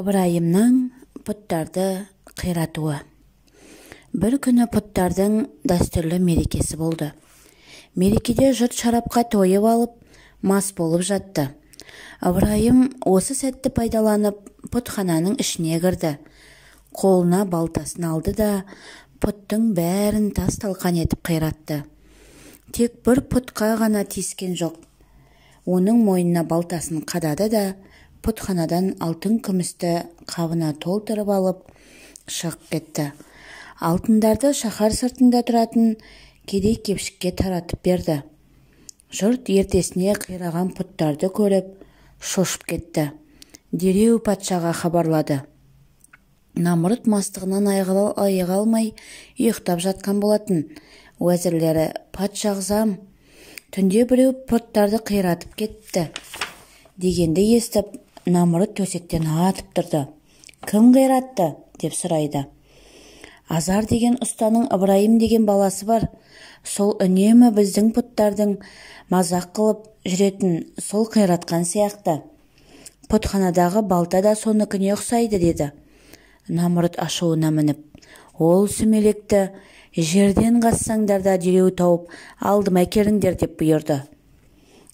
Ыбырайымның пұттарды қиратуы. Бір күні пұттардың дәстүрлі мерекесі болды. Мерекеде жұрт шарапқа тойып алып, мас болып жатты. Ыбырайым осы сәтті пайдаланып, пұтхананың ішіне кірді. Қолына балтасын алды да, пұттың бәрін тас-талқан етіп қиратты. Тек бір пұтқа ғана тиіскен жоқ. Оның мойнына балтасын қадады да, пұтханадан алтын күмісті қабына толтырып алып шығып кетті. Алтындарды шаһар сыртында тұратын кедей-кепшікке таратып берді. Жұрт ертесіне қираған пұттарды көріп, шошып кетті. Дереу патшаға хабарлады. Намрұт мастығынан айыға алмай ұйықтап жатқан болатын. Уәзірлері: «Патша ағзам, түнде біреу пұттарды қиратып кетті», дегенді естіп, Намрұт төсектен атып тұрды. «Кім қиратты?» деп сұрайды. «Азар деген ұстаның Ыбырайым деген баласы бар. Сол үнемі біздің пұттардың мазақ қылып жүретін, сол қиратқан сияқты. Пұтханадағы балта да соныкіне ұқсайды», деді. Намрұт ашуына мініп, «Ол сүмелекті жерден қазсаңдар да дереу тауып алдыма әкеліңдер», деп бұйырды.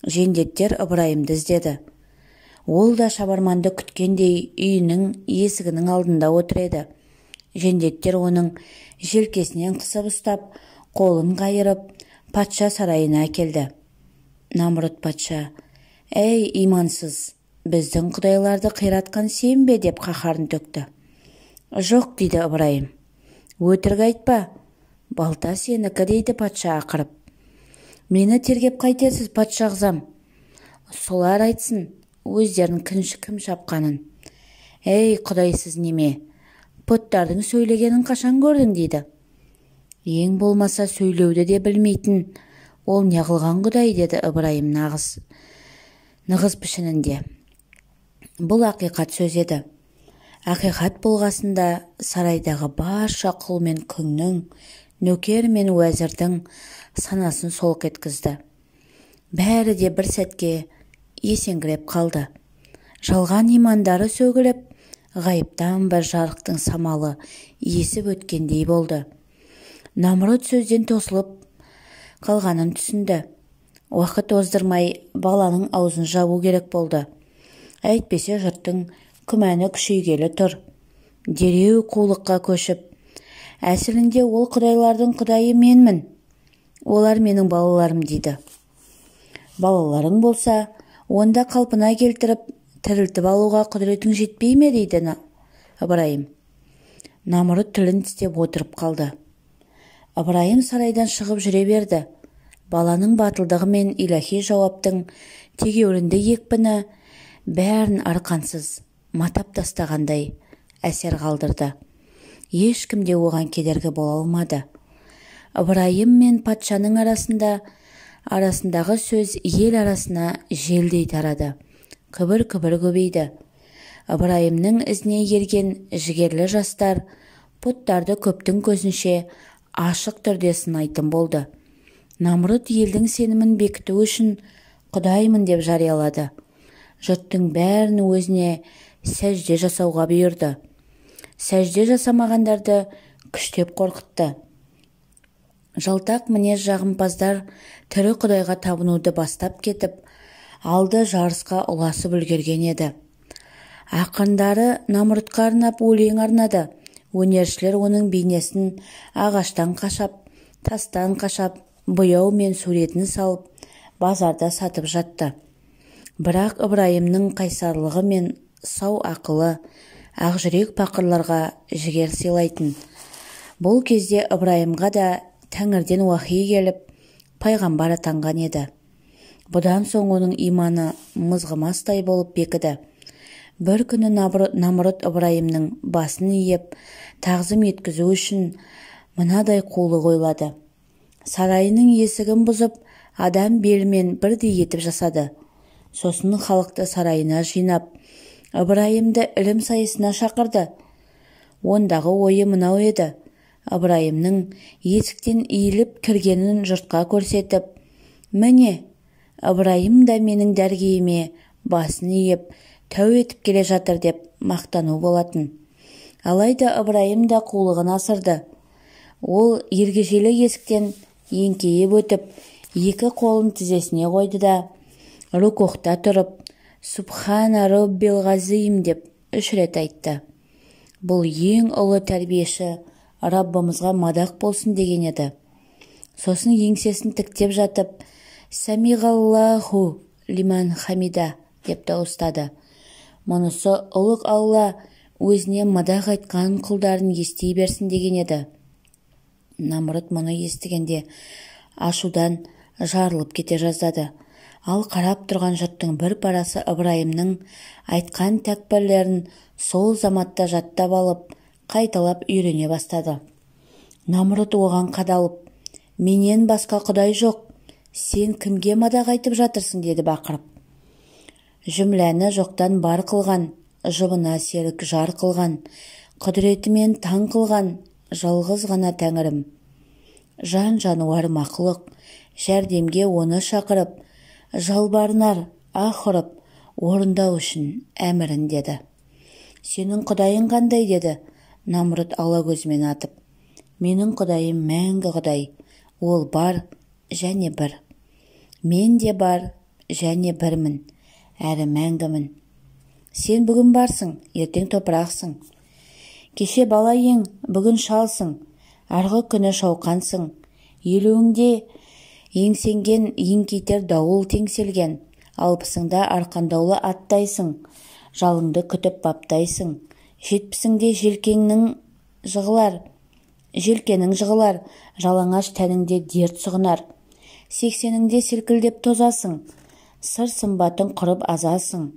Жендеттер Ыбырайымды іздеді. Ол да шабарманды күткендей үйінің есігінің алдында отыр еді. Жендеттер оның желкесінен қысып ұстап, қолын қайырып, патша сарайына әкелді. Намрұт патша: «Әй, имансыз, біздің құдайларды қиратқан сен бе?» деп қаһарын төкті. «Жоқ», дейді Ыбырайым. «Өтірік айтпа, балта сенікі», дейді патша ақырып. «Мені тергеп қайтерсіз, патша ағзам? Солар айтсын, өздерін кім шапқанын». «Ей, құдайсыз неме, пұттардың сөйлегенін қашан көрдің?» дейді. «Ең болмаса сөйлеуді де білмейтін ол не қылған құдай?» деді Ыбырайым нығыз пішінінде. Бұл ақиқат сөз еді. Ақиқат болғасында сарайдағы барша құл мен күңнің, нөкер мен уәзірдің санасын солқ еткізді. Бәрі де бір сәтке есеңгіреп қалды. Жалған имандары сөгіліп, ғайыптан бір жарықтың самалы есіп өткендей болды. Намрұт сөзден тосылып қалғанын түсінді. Уақыт оздырмай баланың аузын жабу керек болды. Әйтпесе жұрттың күмәні күшейгелі тұр. Дереу қулыққа көшіп, «Әсілінде ол құдайлардың құдайы менмін. Олар менің балаларым», дейді. «Балаларың болса, онда қалпына келтіріп, тірілтіп алуға құдіретің жетпей ме?» дейді Ыбырайым. Намрұт тілін тістеп отырып қалды. Ыбырайым сарайдан шығып жүре берді. Баланың батылдығы мен илахи жауаптың тегеурінді екпіні бәрін арқансыз матап тастағандай әсер қалдырды. Ешкім де оған кедергі бола алмады. Ыбырайым мен патшаның арасындағы сөз ел арасына желдей тарады. Күбір-күбір көбейді. Ыбырайымның ізіне ерген жігерлі жастар пұттарды көптің көзінше ашық түрде сынайтын болды. Намрұт елдің сенімін бекіту үшін құдаймын деп жариялады. Жұрттың бәрін өзіне сәжде жасауға бұйырды. Сәжде жасамағандарды күштеп қорқытты. Жалтақ мінез жағымпаздар тірі құдайға табынуды бастап кетіп, алды жарысқа ұласып үлгерген еді. Ақындары Намрұтқа арнап өлең арнады. Өнершілер оның бейнесін ағаштан қашап, тастан қашап, бояу мен суретін салып, базарда сатып жатты. Бірақ Ыбырайымның қайсарлығы мен сау ақылы ақжүрек пақырларға жігер сыйлайтын. Бұл кезде Ыбырайымға да тәңірден уахи келіп, пайғамбар атанған еді. Бұдан соң оның иманы мызғымастай болып бекіді. Бір күні Намрұт Ыбырайымның басын иіп, тағзым еткізу үшін мынадай қулық ойлады. Сарайының есігін бұзып, адам белімен бірдей етіп жасады. Сосын халықты сарайына жинап, Ыбырайымды ілім сайысына шақырды. Ондағы ойы мынау еді: Ыбырайымның есіктен иіліп кіргенін жұртқа көрсетіп, «Міне, Ыбырайым да менің дәргейіме басын иіп, тәу етіп келе жатыр деп мақтану болатын. Алайда Ыбырайым да қулығын асырды. Ол ергежейлі есіктен еңкейіп өтіп, екі қолын тізесіне қойды да, рукухта тұрып, «Субхана роббил ғазим» деп 3 рет айтты. Бұл ең ұлы тәрбиеші Раббымызға мадақ болсын деген еді. Сосын еңсесін тіктеп жатып, «Самиғаллаху лиман хамида» деп дауыстады. Мұнысы ұлық Алла өзіне мадақ айтқан құлдарын ести берсін деген еді. Намрұт мұны естігенде ашудан жарылып кете жаздады. Ал қарап тұрған жұрттың бір парасы Ыбырайымның айтқан тәкбірлерін сол заматта жаттап алып, қайталап үйрене бастады. Намрұт оған қадалып, «Менен басқа құдай жоқ, сен кімге мадақ айтып жатырсың?» деді бақырып. Жүмләні жоқтан бар қылған, жұбына серік жар қылған, құдіретімен таң қылған жалғыз ғана тәңірім. Жан-жануар мақұлық, жәрдемге оны шақырып, жалбарынар, ах ұрып, орындау үшін әмірін деді. Сенің құдайың қандай деді Намрұт ала көзімен атып. Менің құдайым мәңгі құдай, ол бар және бір. Мен де бар және бірмін, әрі мәңгімін. Сен бүгін барсың, ертең топырақсың. Кеше бала ең, бүгін шалсың, арғы күні шауқансың. Елуіңде еңсенген еңкейтер дауыл теңселген, 60-ыңда арқандаулы аттайсың, жалыңды күтіп баптайсың. 70-іңде желкенің жығылар, жалаңаш тәніңде дерт сұғынар. 80-іңде селкілдеп тозасың, сыр сымбатың құрып азасың.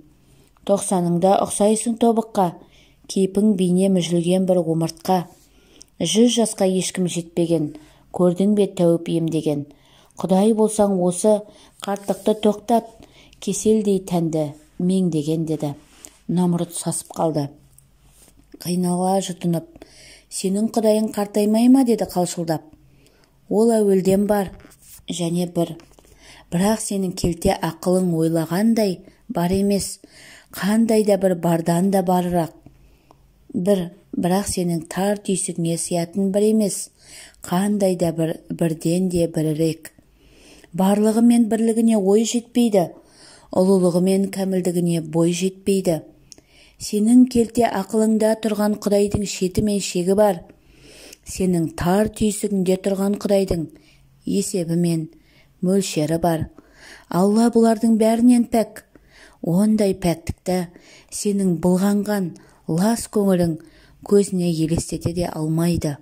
90-ыңда ұқсайсың тобыққа, кейпің бейне мүжілген бір омыртқа. 100 жасқа ешкім жетпеген, көрдің бе тәуіп емдеген. Құдай болсаң осы қарттықты тоқтат, кеселдей тәнді меңдеген деді. Намрұт сасып қалды. Қинала жұтынып, «Сенің құдайың қартаймай ма?» деді қалшылдап. Ол әуелден бар және бір. Бірақ сенің келте ақылың ойлағандай бар емес, қандай да бір бардан да барырақ. Бір, бірақ сенің тар түйсігіңе сиятын бір емес, қандай да бір бірден де бірірек. Барлығы мен бірлігіне ой жетпейді, ұлылығы мен кәмілдігіне бой жетпейді. Сенің келте ақылыңда тұрған құдайдың шеті мен шегі бар. Сенің тар түйсігіңде тұрған құдайдың есебі мен мөлшері бар. Алла бұлардың бәрінен пәк. Ондай пәктікті сенің былғанған лас көңілің көзіне елестете де алмайды.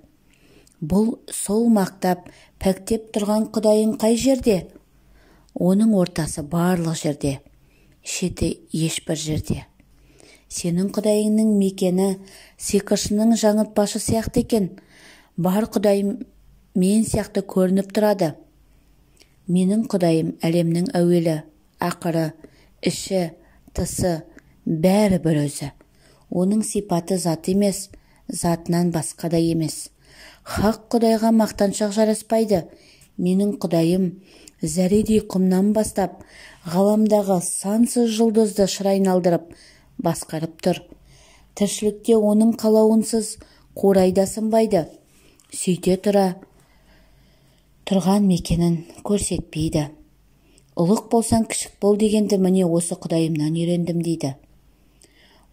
Бұл сол мақтап, пәктеп тұрған құдайың қай жерде? Оның ортасы барлық жерде, шеті ешбір жерде. Сенің құдайыңның мекені сиқыршының жаңылтпашы сияқты екен. Бар құдайым мен сияқты көрініп тұрады. Менің құдайым әлемнің әуелі, ақыры, іші, тысы, бәрі бір өзі. Оның сипаты зат емес, затынан басқа да емес. Хақ құдайға мақтаншақ жараспайды. Менің құдайым зәредей құмнан бастап, ғаламдағы сансыз жұлдызды шыр айналдырып, басқарып тұр. Тіршілікте оның қалауынсыз қурай да сынбайды. Сөйте тұра тұрған мекенін көрсетпейді. Ұлық болсаң кішік бол дегенді міне осы құдайымнан үйрендім дейді.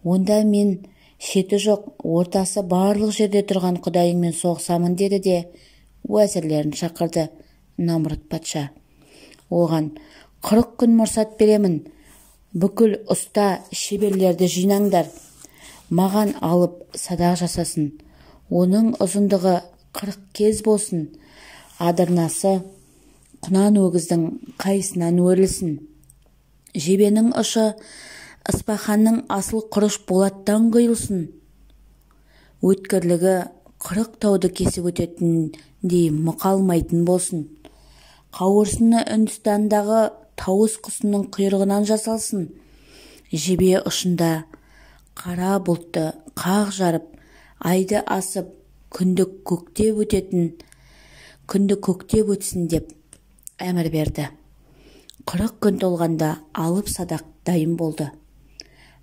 Онда мен шеті жоқ, ортасы барлық жерде тұрған құдайыңмен соғысамын деді де уәзірлерін шақырды Намрұт патша. Оған 40 күн мұрсат беремін. Бүкіл ұста шеберлерді жинаңдар. Маған алып садақ жасасын. Оның ұзындығы 40 кез болсын. Адырнасы құнан өгіздің қайсынан өрілсін. Жебенің ұшы Ыспаханның асыл құрыш болаттан құйылсын. Өткірлігі 40 тауды кесіп өтетіндей мұқалмайтын болсын. Қауырсыны Үндістандағы тауыс құсының құйрығынан жасалсын. Жебе ұшында қара бұлтты қақ жарып, айды асып, күнді көктеп өтсін деп әмір берді. 40 күн толғанда алып садақ дайын болды.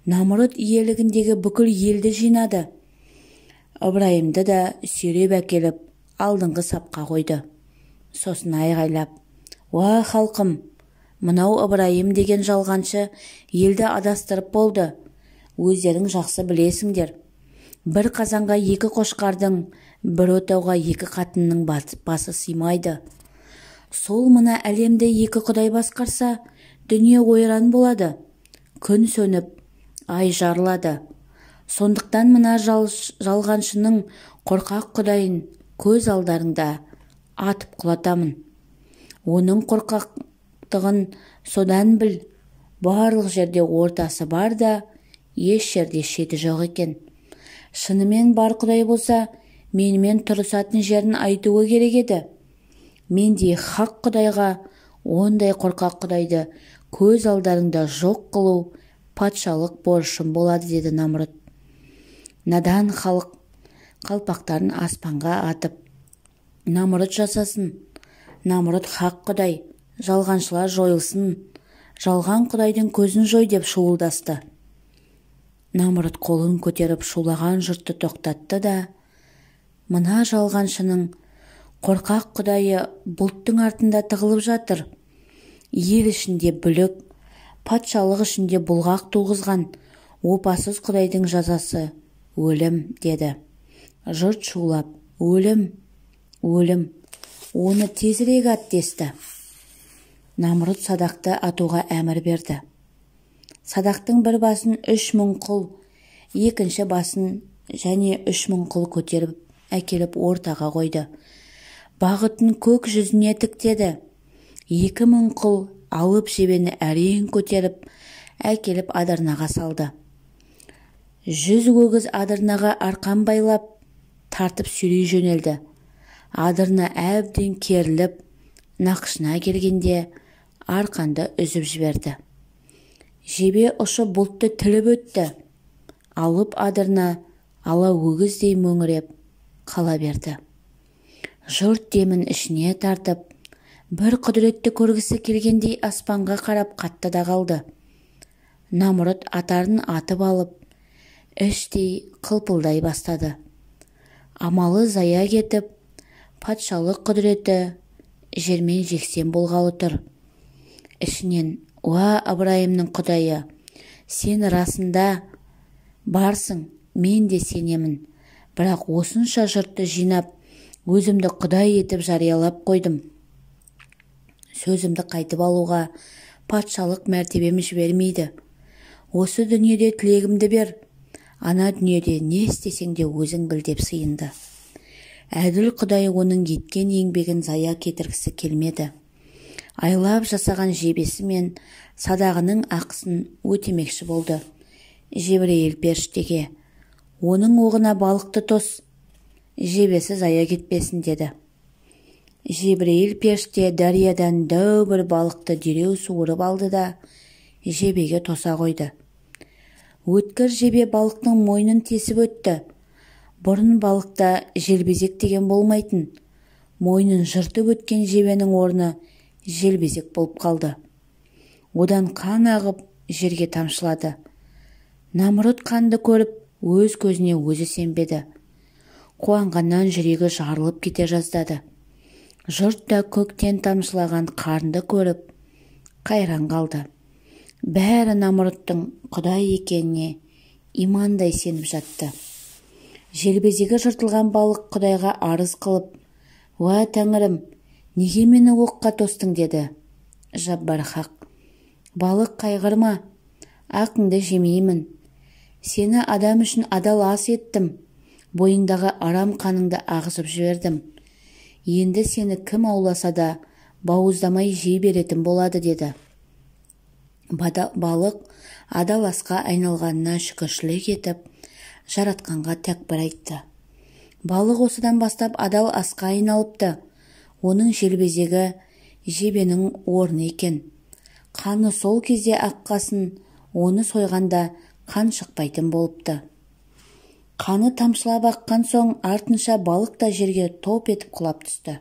Намұрыт иелігіндегі бүкіл елді жинады. Ыбырайымды да сүйреп әкеліп, алдыңғы сапқа қойды. Сосын айғайлап: «Уа, халқым, мынау Ыбырайым деген жалғаншы елді адастырып болды. Өздерің жақсы білесіңдер. Бір қазанға екі қошқардың, бір отауға екі қатынның басы сыймайды. Сол мына әлемді екі құдай басқарса, дүние ойран болады. Күн сөніп, ай жарылады. Сондықтан мына жалғаншының қорқақ құдайын көз алдарыңда атып құлатамын. Оның қорқақтығын содан біл, барлық жерде ортасы бар да, еш жерде шеті жоқ екен. Шынымен бар құдай болса, менімен тұрысатын жерін айтуы керек еді. Мендей хақ құдайға ондай қорқақ құдайды көз алдарыңда жоқ қылу патшалық борышым болады», деді Намұрыт. Надан халық қалпақтарын аспанға атып: «Намұрыт жасасын, Намұрыт хақ құдай, жалғаншылар жойылсын, жалған құдайдың көзін жой», деп шуылдасты. Намұрыт қолын көтеріп шулаған жұртты тоқтатты да: «Мына жалғаншының қорқақ құдайы бұлттың артында тығылып жатыр. Ел ішінде бүлік, патшалық ішінде бұлғақ туғызған опасыз құдайдың жазасы өлім», деді. Жұрт шулап: «Өлім, өлім, оны тезірек ат», десті. Намұрыт садақты атуға әмір берді. Садақтың бір басын 3000 құл, екінші басын және 3000 құл көтеріп әкеліп ортаға қойды. Бағытын көк жүзіне тіктеді. 2000 құл алып жебені әрең көтеріп әкеліп адырнаға салды. 100 өгіз адырнаға арқан байлап, тартып сүйрей жөнелді. Адырна әбден керіліп, нақышына келгенде арқанды үзіп жіберді. Жебе ұшы бұлтты тіліп өтті. Алып адырна ала өгіздей мөңіреп қала берді. Жұрт демін ішіне тартып, бір құдіретті көргісі келгендей аспанға қарап қатты да қалды. Намұрыт атарын атып алып, іштей қылпылдай бастады. Амалы зая кетіп, патшалық құдіреті жермен жексен болғалы тұр. Ішінен: «Уа, Ыбырайымның құдайы, сен расында барсың, мен де сенемін. Бірақ осынша жұртты жинап, өзімді құдай етіп жариялап қойдым. Сөзімді қайтып алуға патшалық мәртебем жібермейді. Осы дүниеде тілегімді бер, ана дүниеде не істесең де өзің біл», деп сыйынды. Әділ құдай оның еткен еңбегін зая кетіргісі келмеді. Айлап жасаған жебесі мен садағының ақысын өтемекші болды. Жебірейіл періштеге: «Оның оғына балықты тос, жебесі зая кетпесін», деді. Жебірейіл періште дариядан дәу бір балықты дереу суырып алды да, жебеге тоса қойды. Өткір жебе балықтың мойнын тесіп өтті. Бұрын балықта желбезек деген болмайтын. Мойнын жыртып өткен жебенің орны желбезек болып қалды. Одан қан ағып жерге тамшылады. Намұрыт қанды көріп, өз көзіне өзі сенбеді. Қуанғаннан жүрегі жарылып кете жаздады. Жұрт та көктен тамшылаған қарынды көріп, қайран қалды. Бәрі Намұрыттың құдай екеніне имандай сеніп жатты. Желбезегі жыртылған балық құдайға арыз қылып: «Уа, тәңірім, неге мені оққа тостың?» деді. Жаббар хақ: «Балық, қайғырма, ақыңды жемеймін. Сені адам үшін адал ас еттім, бойыңдағы арам қаныңды ағызып жібердім. Енді сені кім ауласа да бауыздамай жей беретін болады», деді. Балық адал асқа айналғанына шүкіршілік етіп, жаратқанға тәкбір айтты. Балық осыдан бастап адал асқа айналыпты. Оның желбезегі жебенің орны екен. Қаны сол кезде аққасын, оны сойғанда қан шықпайтын болыпты. Қаны тамшылап аққан соң артынша балық та жерге топ етіп құлап түсті.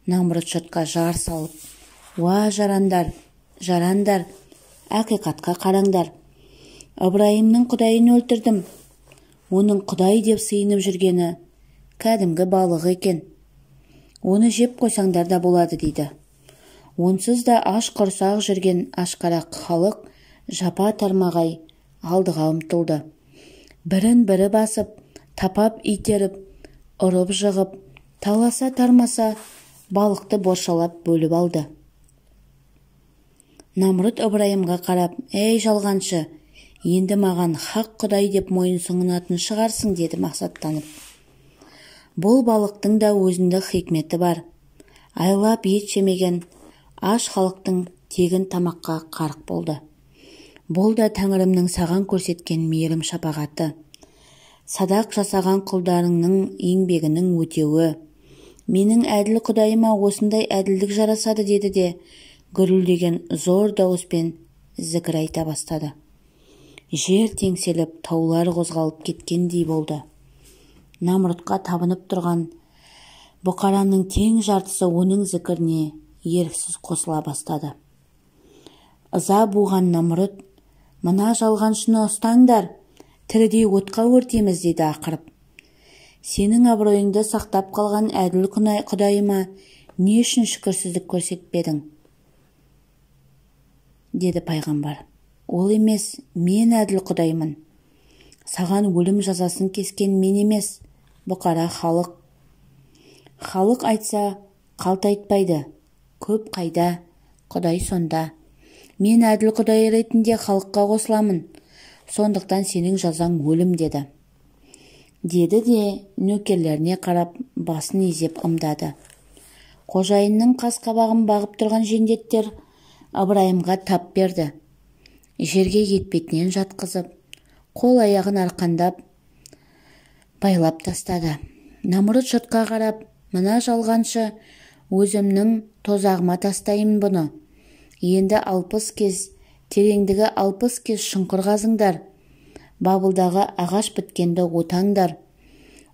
Намұрыт жұртқа жар салып: «Уа, жарандар, жарандар, ақиқатқа қараңдар. Ыбырайымның құдайын өлтірдім. Оның құдай деп сыйынып жүргені кәдімгі балығы екен. Оны жеп қойсаңдар да болады, дейді. Онсыз да аш құрсақ жүрген ашқарақ халық жапа тармағай алдыға ұмтылды. Бірін бірі басып, тапап итеріп, ұрып жығып, таласа тармаса балықты боршалап бөліп алды. Намрұт Ыбырайымға қарап, «Ей, жалғаншы, енді маған хақ құдай деп мойынсұнатын шығарсың», деді мақсаттанып. Бұл балықтың да өзіндік хикметі бар. Айлап ет жемеген аш халықтың тегін тамаққа қарық болды. Бұл да тәңірімнің саған көрсеткен мейірім шапағаты. Садақ жасаған құлдарыңның еңбегінің өтеуі. Менің әділ құдайыма осындай әділдік жарасады, деді де гүрілдеген зор дауыспен зікір айта бастады. Жер теңселіп, таулар қозғалып кеткендей болды. Намрұтқа табынып тұрған бұқараның тең жартысы оның зікіріне еріксіз қосыла бастады. Ыза буған Намрұт, «Мына жалғаншыны ұстаңдар, тірідей отқа өртеміз», деді ақырып. «Сенің абыройыңды сақтап қалған әділ құдайыма не үшін шүкірсіздік көрсетпедің?» деді пайғамбар. «Ол емес, мен әділ құдаймын. Саған өлім жазасын кескен мен емес, бұқара халық. Халық айтса, қалт айтпайды. Көп қайда, құдай сонда. Мен әділ құдай ретінде халыққа қосыламын. Сондықтан сенің жазаң өлім», деді. Деді де нөкерлеріне қарап басын изеп ымдады. Қожайынның қас қабағын бағып тұрған жендеттер Ыбырайымға тап берді. Жерге етпетінен жатқызып, қол аяғын арқандап байлап тастады. Намрұт жұртқа қарап, «Мына жалғаншы, өзімнің тозағыма тастаймын бұны. Енді 60 кез, тереңдігі 60 кез шұңқыр қазыңдар. Бабылдағы ағаш біткенді отаңдар.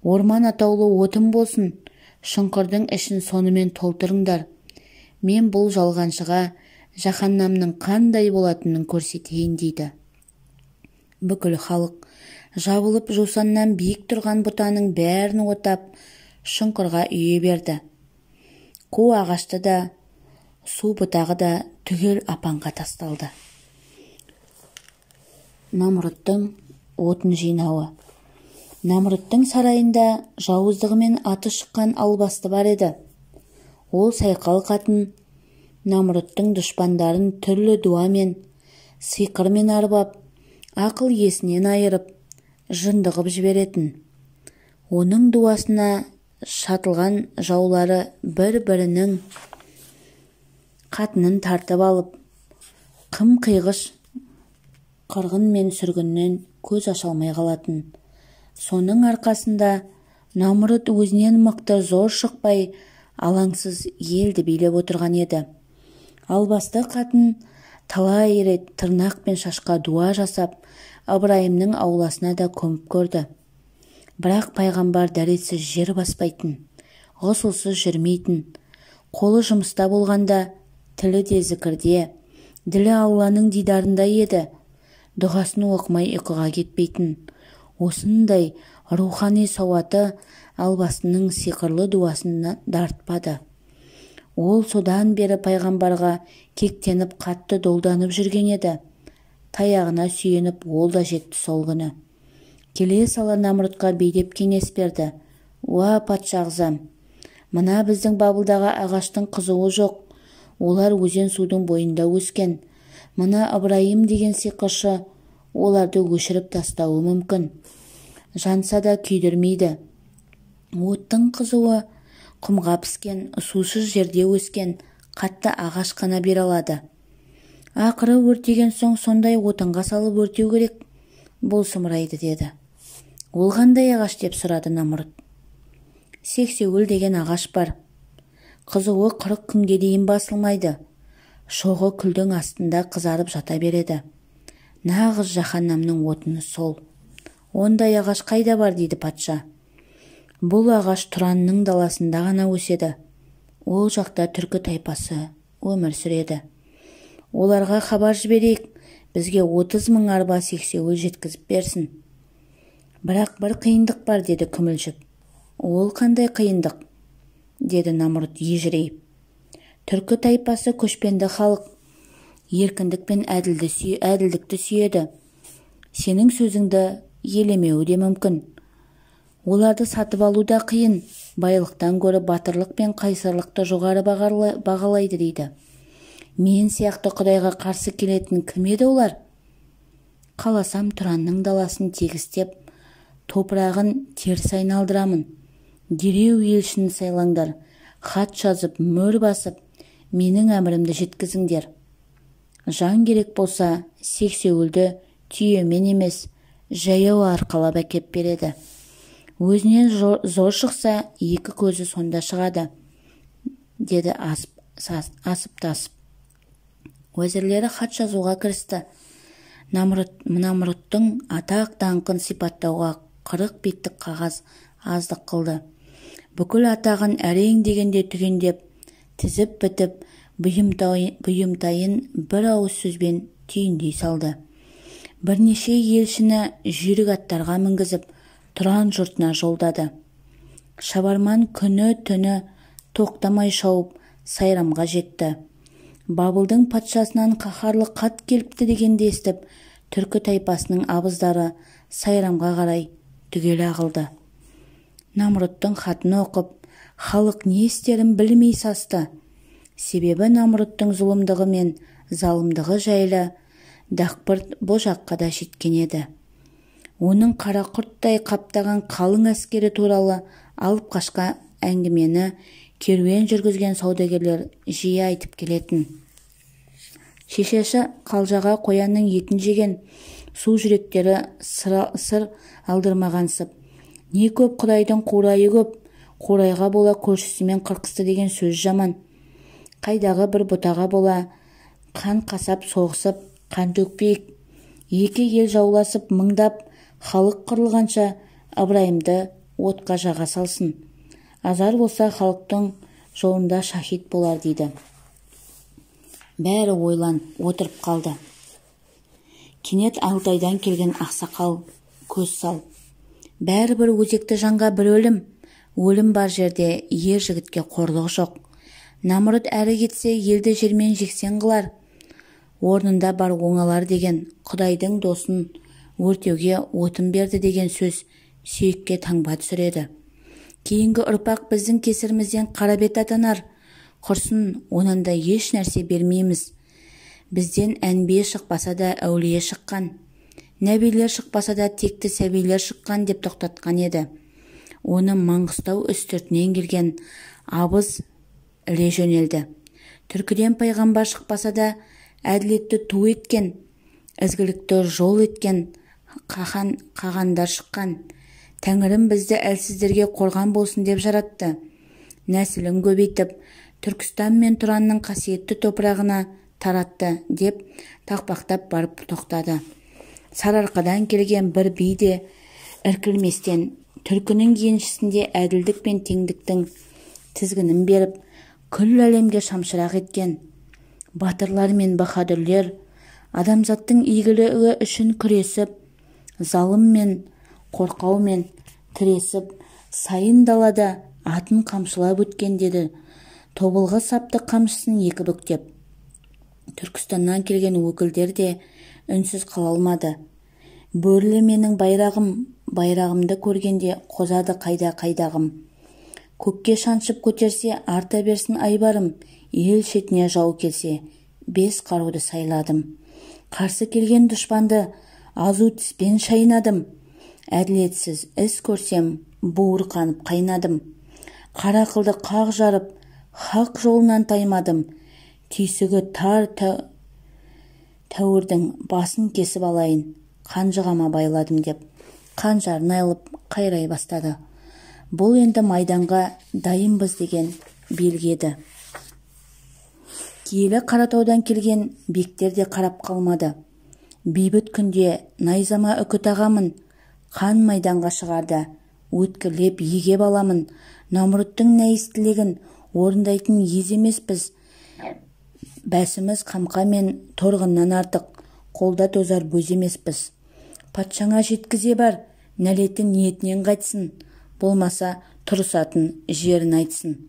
Орман атаулы отын болсын, шұңқырдың ішін сонымен толтырыңдар. Мен бұл жалғаншыға жаһаннамның қандай болатынын көрсетейін», дейді. Бүкіл халық жабылып жусаннан биік тұрған бұтаның бәрін отап, шұңқырға үйе берді. Қу ағашты да, су бұтағы да түгел апанға тасталды. Намрұттың отын жинауы. Намрұттың сарайында жауыздығымен аты шыққан албасты бар еді. Ол сайқал қатын Намрұттың дұшпандарын түрлі дуамен, сиқырмен арбап, ақыл есінен айырып, жындығып жіберетін. Оның дуасына шатылған жаулары бір-бірінің қатынын тартып алып, қым-қиғыш қырғын мен сүргіннен көз аша алмай қалатын. Соның арқасында Намрұт өзінен мықты зор шықпай, алаңсыз елді билеп отырған еді. Албасты қатын талай рет тырнақ пен шашқа дуа жасап, Ыбырайымның ауласына да көміп көрді. Бірақ пайғамбар дәретсіз жер баспайтын, ғұсылсыз жүрмейтін. Қолы жұмыста болғанда тілі де зікірде, ділі Алланың дидарында еді. Дұғасын оқымай ұйқыға кетпейтін. Осындай рухани сауаты албастының сиқырлы дуасын дартпады. Ол содан бері пайғамбарға кектеніп қатты долданып жүрген еді. Таяғына сүйеніп ол да жетті сол күні. Келе сала Намрұтқа бейдеп кеңес берді. «Уа, патша ағзам, мына біздің Бабылдағы ағаштың қызуы жоқ. Олар өзен судың бойында өскен. Мына Ыбырайым деген сиқыршы оларды өшіріп тастауы мүмкін. Жанса да күйдірмейді. Оттың қызуы құмға піскен, сусыз жерде өскен қатты ағаш қана бере алады. Ақыры өртеген соң сондай отынға салып өртеу керек, бұл сұмырайды», деді. «Ол қандай ағаш?» деп сұрады Намрұт. «Сексеуіл деген ағаш бар. Қызуы 40 күнге дейін басылмайды. Шоғы күлдің астында қызарып жата береді. Нағыз жаһаннамның отыны сол. Ондай ағаш қайда бар?» дейді патша. «Бұл ағаш Тұранның даласында ғана өседі. Ол жақта түркі тайпасы өмір сүреді. Оларға хабар жіберейік, Бізге 30 мың арба сексеуіл жеткізіп берсін. Бірақ бір қиындық бар, деді Күмілжіп. Ол қандай қиындық? Деді Намрұт ежірейіп. Түркі тайпасы көшпенді халық, еркіндік пен әділдікті сүйеді. Сенің сөзіңді елемеуі де мүмкін. Оларды сатып алу да қиын, байлықтан гөрі батырлық пен қайсарлықты жоғары бағалайды дейді. Мен сияқты Құдайға қарсы келетін кім еді олар? Қаласам Тұранның даласын тегістеп, топырағын теріс айналдырамын. Дереу елшіні сайлаңдар, хат жазып, мөр басып, менің әмірімді жеткізіңдер. Жан керек болса, сексеуілді түйемен емес, жаяу арқалап әкеп береді. Өзінен зор шықса, екі көзі сонда шығады, деді асып-тасып. Уәзірлері хат жазуға кірісті. Намрұттың атақ даңқын сипаттауға 40 беттік қағаз аздық қылды. Бүкіл атағын әрең дегенде түгендеп, тізіп бітіп, бұйымтайын бір ауыз сөзбен түйіндей салды. Бірнеше елшіні жүйрік аттарға мінгізіп, Тұран жұртына жолдады. Шабарман күні-түні тоқтамай шауып, Сайрамға жетті. Бабылдың патшасынан қаһарлы хат келіпті дегенді естіп, түркі тайпасының абыздары Сайрамға қарай түгел ағылды. Намрұттың хатын оқып, халық не істерін білмей састы. Себебі Намрұттың зұлымдығы мен залымдығы жайлы дақпырт бұ жаққа да жеткен еді. Оның қара құрттай қаптаған қалың әскері туралы алып қашқа әңгімені керуен жүргізген саудагерлер жиі айтып келетін. Шешесі қалжаға қоянның етін жеген, су жүректері сыр алдырмағансып. Не көп Құдайдың қурайы көп, қурайға бола көршісімен қырқысты деген сөз жаман. Қайдағы бір бұтаға бола қан қасап соғысып, қан төкпейік. Екі ел жауласып мыңдап, халық қырылғанша Ыбырайымды отқа жаға салсын. Азар болса халықтың жолында шахид болар дейді. Бәрі ойланып отырып қалды. Кенет Алтайдан келген ақсақал көз салып, бәрі бір өзекті жанға бір өлім, өлім бар жерде ер жігітке қорлық жоқ. Намрұт әрі кетсе елді жермен жексен қылар, орнында бар оңалар деген Құдайдың досын өртеуге отын берді деген сөз сүйекке таңба түсіреді. Кейінгі ұрпақ біздің кесірімізден қарабет атанар, құрсын, онан да еш нәрсе бермейміз. Бізден әнбие шықпаса да әулие шыққан, нәбилер шықпаса да текті сәбилер шыққан деп тоқтатқан еді. Оны Маңғыстау үстіртінен келген абыз іле жөнелді. Түркіден пайғамбар шықпаса да әділетті ту еткен, ізгілікті жол еткен қағандар шыққан. Тәңірім бізді әлсіздерге қорған болсын деп жаратты. Нәсілін көбейтіп, Түркістан мен Тұранның қасиетті топырағына таратты деп тақпақтап барып тоқтады. Сарыарқадан келген бір би де іркілместен түркінің еншісінде әділдік пен теңдіктің тізгінін беріп, күллі әлемге шамшырақ еткен батырлар мен баһадүрлер адамзаттың игілігі үшін күресіп, залым мен қорқаумен тіресіп, сайын далада атын қамшылап өткен деді. Тобылғы сапты қамшысын екі бүктеп. Түркістаннан келген өкілдер де үнсіз қала алмады. Бөрлі менің байрағым, байрағымды көргенде қозады қайда қайдағым. Көкке шаншып көтерсе арта берсін айбарым, ел шетіне жау келсе бес қаруды сайладым. Қарсы келген дұшпанды азу тіспен шайнадым. Әділетсіз іс көрсем буырқанып қайнадым. Қара қылды қақ жарып, хақ жолынан таймадым. Түйсігі тар тәуірдің басын кесіп алайын, қанжығама байладым деп қанжарын алып қайрай бастады. Бұл енді майданға дайынбыз деген белгі еді. Киелі Қаратаудан келген бектер де қарап қалмады. Бейбіт күнде найзама үкі тағамын, қан майданға шығарды, өткірлеп егеп аламын. Намрұттың нәйіс тілегін орындайтын ез емеспіз. Бәсіміз қамқа мен торғыннан артық, Қолда тозар бөз емеспіз. Патшаңа жеткізе бар, нәлетін ниетінен қайтсын, болмаса тұрысатын жерін айтсын.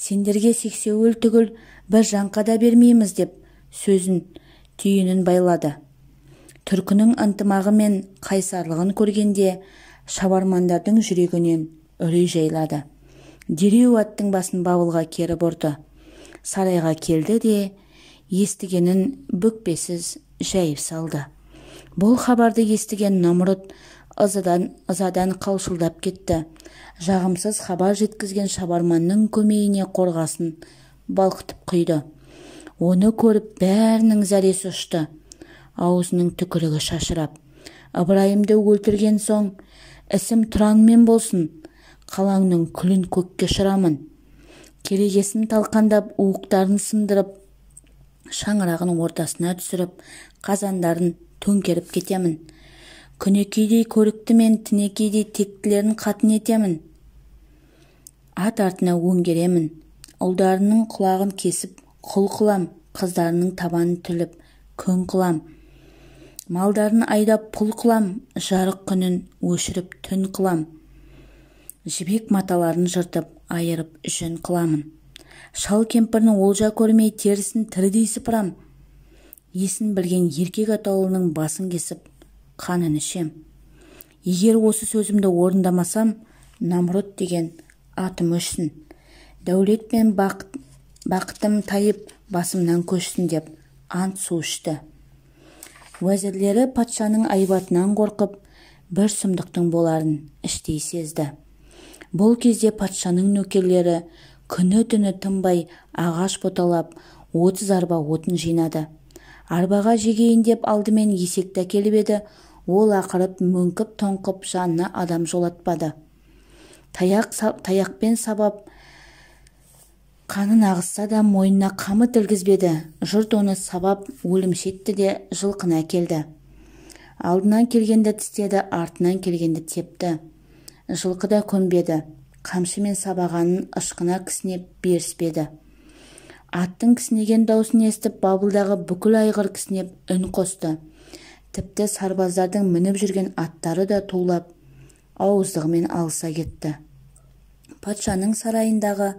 Сендерге сексеуіл түгіл бір жаңқа да бермейміз деп сөзін түйінін байлады. Түркінің ынтымағы мен қайсарлығын көргенде шабармандардың жүрегінен үрей жайлады. Дереу аттың басын Бабылға кері бұрды. Сарайға келді де естігенін бүкпесіз жайып салды. Бұл хабарды естіген Намрұт ызадан қалшылдап кетті. Жағымсыз хабар жеткізген шабарманның көмейіне қорғасын балқытып құйды. Оны көріп бәрінің зәресі ұшты. Аузының түкірігі шашырап. Ыбырайымды өлтірген соң ісім Тұранмен болсын, қалаңның күлін көкке ұшырамын. Керегесін талқандап, уықтарын сындырып, шаңырағын ортасына түсіріп, қазандарын төңкеріп кетемін. Күнекейдей көрікті мен тінекейдей тектілерін қатын етемін. Ат артына өңгеремін. Ұлдарының құлағын кесіп, құл қылам, қыздарының табанын тіліп, күң қылам. Малдарын айдап пұл қылам, жарық күнін өшіріп түн қылам. Жібек маталарын жыртып, айырып жүн қыламын. Шал кемпірінің олжа көрмей терісін тірідей сыпырам. Есін білген еркек атаулының басын кесіп, қанын ішем. Егер осы сөзімді орындамасам, Намрұт деген атым өшсін. Дәулет пен бақытым тайып, басымнан көшсін деп ант су ішті. Уәзірлері патшаның айбатынан қорқып, бір сұмдықтың боларын іштей сезді. Бұл кезде патшаның нөкерлері күні-түні тынбай ағаш боталап, 30 арба отын жинады. Арбаға жегейін деп алдымен есекті әкеліп еді, ол ақырып, мөңкіп тоңқып жанына адам жолатпады. Таяқпен сабап, қанын ағызса да мойнына қамыт ілгізбеді. Жұрт оны сабап өлімші етті де жылқыны әкелді. Алдынан келгенді тістеді, артынан келгенді тепті. Жылқы да көнбеді. Қамшымен сабағанын ышқына кісінеп беріспеді. Аттың кісінеген даусын естіп, Бабылдағы бүкіл айғыр кісінеп үн қосты. Тіпті сарбаздардың мініп жүрген аттары да тулап, ауыздығымен алыса кетті. Патшаның сарайындағы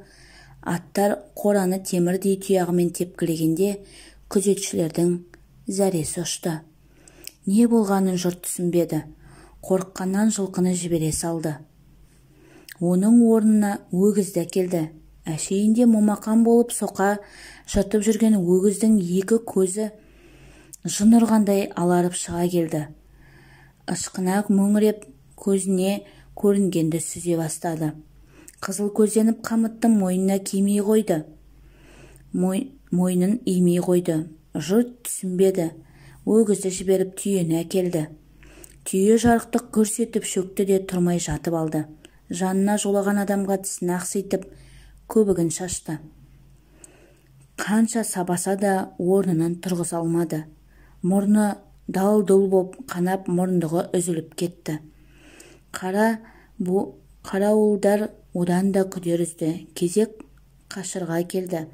аттар қораны темірдей тұяғымен тепкілегенде күзетшілердің зәресі ұшты. Не болғанын жұрт түсінбеді. Қорыққаннан жылқыны жібере салды. Оның орнына өгізді әкелді. Әшейінде момақан болып соқа жыртып жүрген өгіздің екі көзі жын ұрғандай аларып шыға келді. Ышқына мөңіреп көзіне көрінгенді сүзе бастады. Қызыл көзденіп қамытты мойнына кимей қойды. Мойнын имей қойды. Жұрт түсінбеді. Өгізді жіберіп түйені әкелді. Түйе жарықтық көрсетіп шөкті де тұрмай жатып алды. Жанына жолаған адамға тісін ақситып, көбігін шашты. Қанша сабаса да орнынан тұрғыза алмады. Мұрны дал-дұл боп қанап, мұрындығы үзіліп кетті. Қарауылдар одан да күдер үзді. Кезек қашырға келді.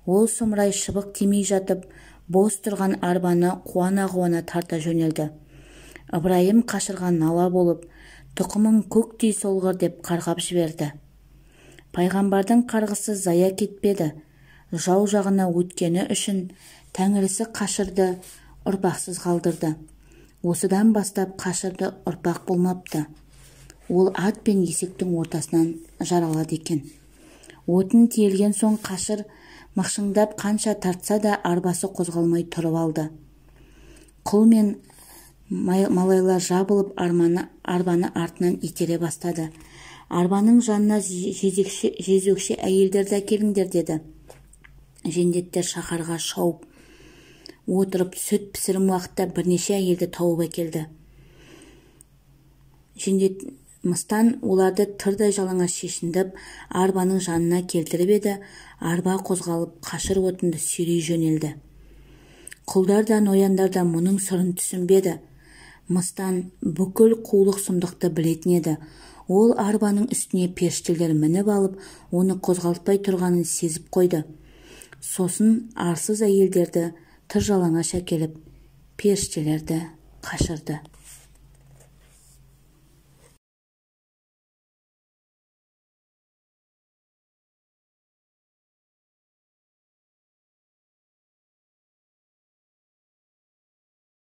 Ол сұмырай шыбық тимей жатып, бос тұрған арбаны қуана-қуана тарта жөнелді. Ыбырайым қашырға нала болып, тұқымың көктей солғыр деп қарғап жіберді. Пайғамбардың қарғысы зая кетпеді. Жау жағына өткені үшін тәңірісі қашырды ұрпақсыз қалдырды. Осыдан бастап қашырды ұрпақ болмапты. Ол ат пен есектің ортасынан жаралады екен. Отын тиелген соң қашыр мықшыңдап қанша тартса да арбасы қозғалмай тұрып алды. Құл мен малайлар жабылып арбаны артынан итере бастады. Арбаның жанына жезөкше әйелдерді әкеліңдер деді. Жендеттер шаһарға шауып отырып сүт пісірім уақытта бірнеше әйелді тауып әкелді. Жендет мыстан оларды тырдай жалаңаш шешіндіп, арбаның жанына келтіріп еді, арба қозғалып қашыр отынды сүйрей жөнелді. Құлдар да нояндар да мұның сырын түсінбеді. Мыстан бүкіл қулық сұмдықты білетін еді. Ол арбаның үстіне періштелер мініп алып, оны қозғалтпай тұрғанын сезіп қойды. Сосын арсыз әйелдерді тыр жалаңаш әкеліп, Періштелерді қашырды.